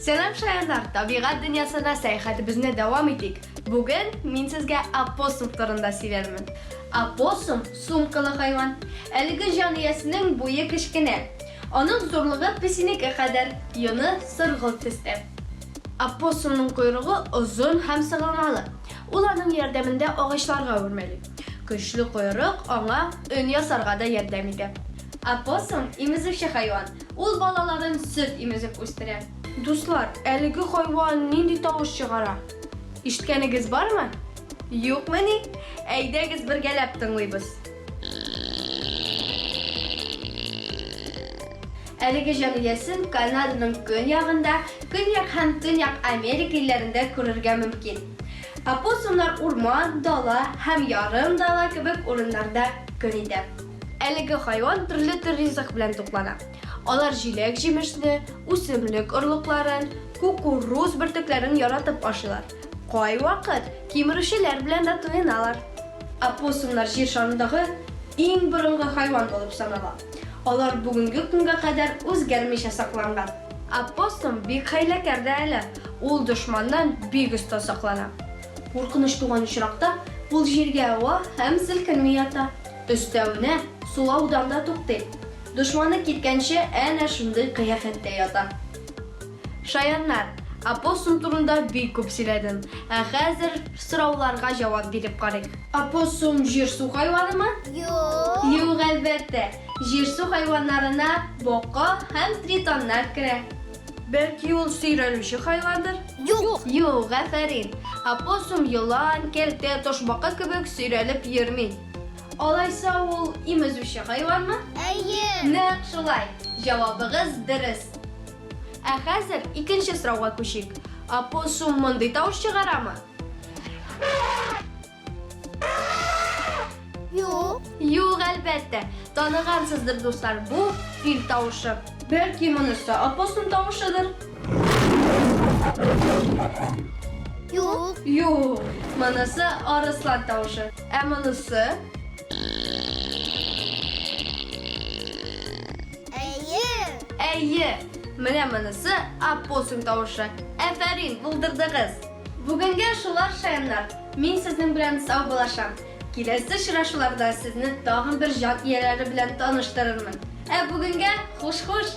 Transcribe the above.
Сәлам, шаяннар! Табигать дөньясына сәяхәтебезне дәвам итик. Бүген мин сезгә опоссум турында сөйләрмен. Опоссум сумкалы хайван. Әлеге җан иясенең буе кечкенә. Аның зурлыгы песинеке кадәр, йоны соргылт төстә. Опоссумның койрыгы озын һәм сыгылмалы. Ул аның ярдәмендә агачларга үрмәли. Көчле койрык аңа өн ясарга да ярдәм итә. Опоссум, имезүче хайван. Ул балаларын сөт имезеп үстерә. Дуслар, әлеге хайван нинди тавыш чыгара? Ишеткәнегез бармы? Юкмыни? Әйдәгез бергәләп тыңлыйбыз. Әлеге җан иясен Канаданың көньягында, Көньяк һәм Төньяк Америка илләрендә күрергә мөмкин. Опоссумнар урман, дала һәм ярым дала кебек урыннарда көн итә. Әлеге хайван төрле төр ризык белән туклана. Алар җиләк-җимешне, үсемлек орлыкларын, кукуруз бөртекләрен яратып ашыйлар. Кайвакыт кимерүчеләр белән дә туеналар. Опоссумнар Җир шарындагы иң борынгы хайван булып санала. Алар бүгенге көнгә кадәр үзгәрмичә сакланган. Опоссум бик хәйләкәр дә әле, ул дошманнан бик оста саклана. Куркыныч туган очракта, ул җиргә ава һәм селкенми ята. Өстәвенә, сулаудан да туктый. Дошманы киткәнче әнә шундый кыяфәттә ята. Шаяннар, опоссум турында бик күп сөйләдем. Ә хәзер сорауларга җавап биреп карыйк. Опоссум җир-су хайванымы? Юк. Юк, әлбәттә. Җир-су хайваннарына бака һәм тритоннар керә. Бәлки ул сөйрәлүче хайвандыр? Юк. Юк, афәрин. Опоссум елан, кәлтә, ташбака кебек сөйрәлеп йөрми. Алайса ул имезүче хайванмы? Әйе. Нәкъ шулай. Җавабыгыз дөрес. Ә хәзер икенче сорауга күчик. Опоссум мондый тавыш чыгарамы? Юк. Юк, әлбәттә. Таныгансыздыр, дуслар, бу фил тавышы. Бәлки монысы опоссум тавышыдыр? Юк. Юк, монысы арыслан тавышы. Ә монысы? Әйе. Әйе, менә монысы опоссум тавышы. Афәрин, булдырдыгыз. Бүгенгә шулар, шаяннар. Мин сезнең белән саубуллашам. Киләсе очрашуларда сезне тагын бер җан ияләре белән таныштырырмын. Ә бүгенгә хуш-хуш!